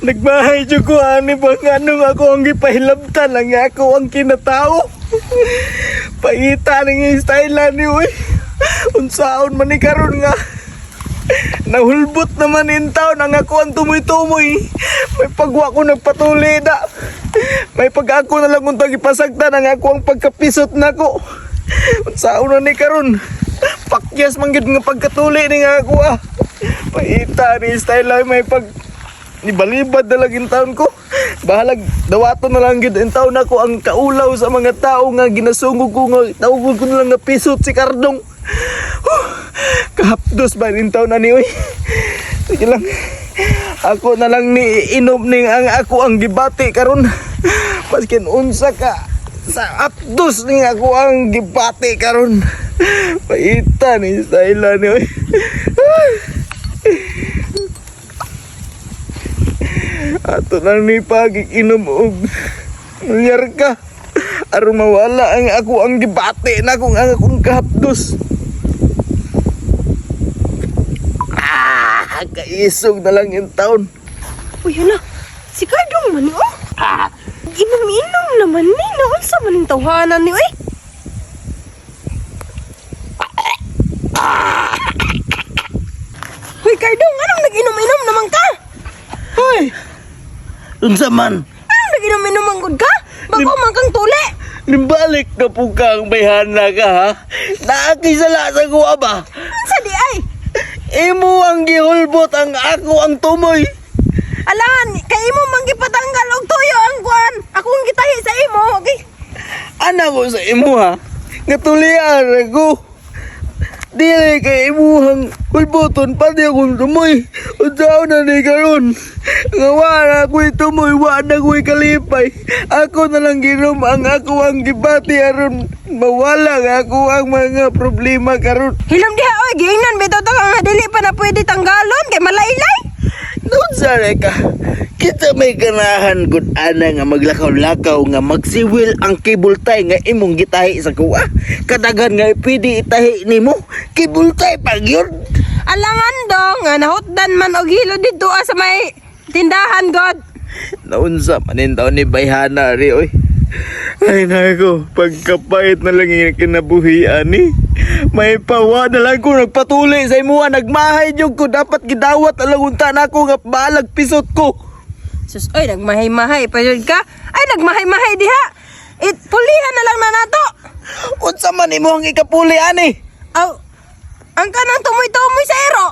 Nagbahay jud ko ani ba nganong ako ang gipahilabtan ang ako ang kinatao. Paita ning style ni uy. Unsaon man ni karon nga. Nahulbot naman in town ang ako ang tumoy-tumoy. May pagwa ko nagpatuli na. May pag ako na lang untang ipasagtan ang ako ang pagkapisot nako. Unsaon na ni karon. Pakyas man gyud nga pagkatuli ni nga ako ah. Paita ni style lang may pag nibalibad na lang in taon ko. Bahalag dawaton na lang gyud in taon ako ang kaulaw sa mga tao nga ginasungog ko nga tawgon ko na lang nga pisot si Kardong. Huh, kahapdos ba in taon na ni oy. Sige lang. Ako na lang ni inom ning ang ako ang gibati karon. Paskin unsa ka sa apdos ning ako ang gibati karon. Paita ni style ni oy. Ato lang ni pagig-inom og milyar ka. Aron mawala ang ako ang gibati na kung ang akong kahapdos. Ah, kaisog na lang yung taon. Uy, hala. Si Cardong man ni, oh. Inom-inom naman ni. Naunsa man ning tawhanan ni, oy. Hoy, Cardong, anong nag-inom-inom naman ka? Hoy! Unsa man? Anong nag-inom-inom man gud ka? Bago man kang tuli. Nimbalik na po ka ang bayhana ka ha? Naakisala sa kuha ba? Unsa di ay? Imo ang gihulbot ang ako ang tumoy. Alangan, kay imo man gipatanggal og tuyo ang kuan. Ako ang gitahi sa imo. Okay. Ana ko sa imo ha? Nga tulian ako. Dili kay imuhang hulboton pati akong tumoy. Unsaon na ni karon? Nga wa na ako'y tumoy, wa na ako'y kalipay. Ako na lang ginom ang ako ang gibati aron mawala nga ako ang mga problema karon. Hilom diha oy, giingnan bitaw ta nga dili pa na pwede tanggalon kay malaylay. Noon sa ka, kita may ganahan gud ana nga maglakaw-lakaw nga magsiwil ang cable tie nga imong gitahi sa kuha. Kadaghan nga pwede itahi nimo, cable tie pag yun. Alangan dong nga nahutdan man og hilo didto ah, sa may tindahan god. Naunsa manin taon ni Bayhana ri oy. Ay nako, pagkapait na lang yung kinabuhian ni. May pawa na lang ko nagpatuli sa imuha, nagmahay jud ko dapat gidawat alang unta nako nga balag pisot ko. Sus oy, nagmahay-mahay pa jud ka. Ay nagmahay-mahay diha. It pulihan na lang na nato. Unsa man imo ang ikapuli ani? Aw, ang kanang tumoy-tumoy sa ero.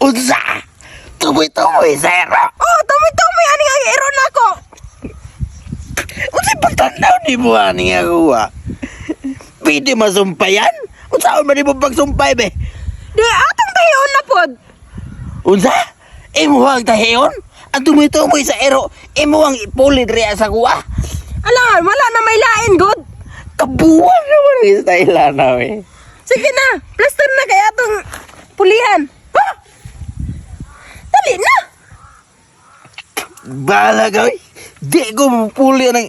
Unsa? Tumoy-tumoy sa ero. Oh, tumoy-tumoy ani ang ero nako. Unsa pagtanaw ni mo ani nga kuha? Pwede masumpayan? Unsa man imo pagsumpay be? Di atong tahion na pod. Unsa? Imo ang tahion? Ang tumoy-tumoy sa ero, imo ang ipuli diri sa kuha. Alangan, wala na may lain god. Kabuan naman ang style na eh. Sige na, plaster na kay atong pulihan. Ha? Dali na. Bahala ka oy. Di ko mapuli ng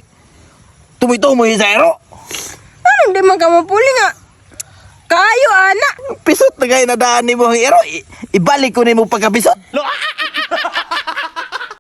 tumoy-tumoy sa ero. Anong di man ka mapuli nga? Kayo, ana. Pisot na kayo nadaan nimo ang ero. Ibalik ko nimo pagkapisot.